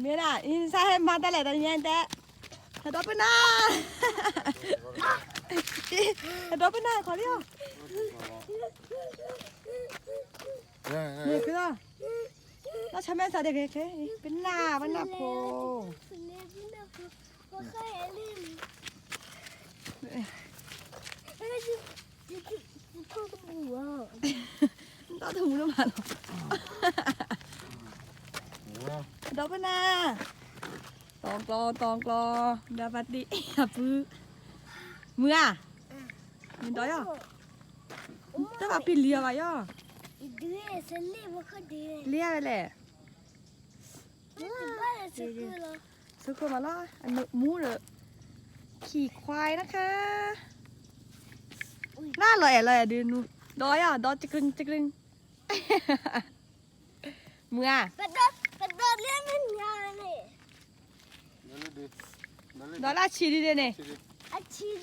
မ့ၢ်ဒၣ် အံၤ နစးဟဲမၤတၢ်လဲၣ်တနံၤညါတဲ, ဟဲဒီပုၢ်နၤ, ဟဲဒီပုၢ်နၤခီလံအီၤ, မ့ၢ်ကလီၤ, လီၤဆီမဲစးဒဲးကဲ, ပနၢ် ပနၢ်ဖိ, ဒီတမူလၢမးလီၤ, ဒီပုၢ်နၤ, တီၤကျီ တီၤကျီ, ဒီးပၣ်တံၣ်အပုၢ်, မုၢ်ဧါ, နဒီးယီၤ, တဘၣ်ပံလံၤအီၤဘၣ်ယီၤ, လံဧါဝဲလဲၣ် ဆိခိၣ်မးလီၤ, အနမူဒီး ขี่ควายนะคะ, နလီၤအဲၣ်လီၤအဲၣ်ဒုးနူ, ဒီးယီၤ ဒီး จริงจริง, မုၢ်ဧါ, ဒီးလၢအဆံးဒုးန့ၣ်, အဆံး, စး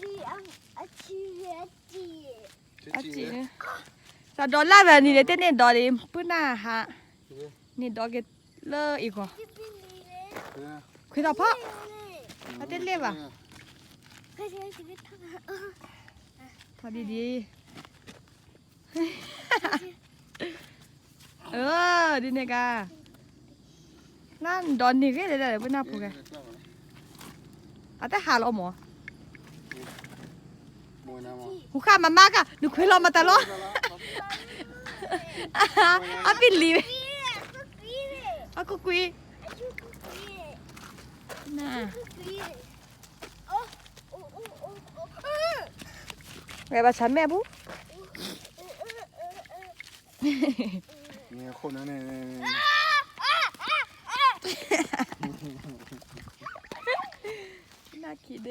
ဒီးလၢ်ဘၣ်နံၤန့ၣ် တန့ၢ်ဒီးဒံး ပုၢ်နၢ်ဟး, န့ၢ်ဒီးက့ၤလၢအံၤဂီၢ်, ခွံထီၣ်ဖီ, အတလဲၣ်ဘၣ်, ထီၣ်ဒံးဒံး, အၢ ဒ်န့ၣ်ကါ, နဒီးန့ၢ်ဂ့ၤလၢလၢပုၢ်နၢ်ဖိဂဲၤ, အတဟးလီၤမး, ဟူးဃာ်မၤမါကါ နခွဲးလီၤမၤတၢ်လီၤ, အပံလံၤ, အခိၣ်ကွံ, န ဝဲဘၣ်ဆၣ်မဲာ်ပူၤ, နခိၣ်နၢ်န့ၣ်, နခံဒၢ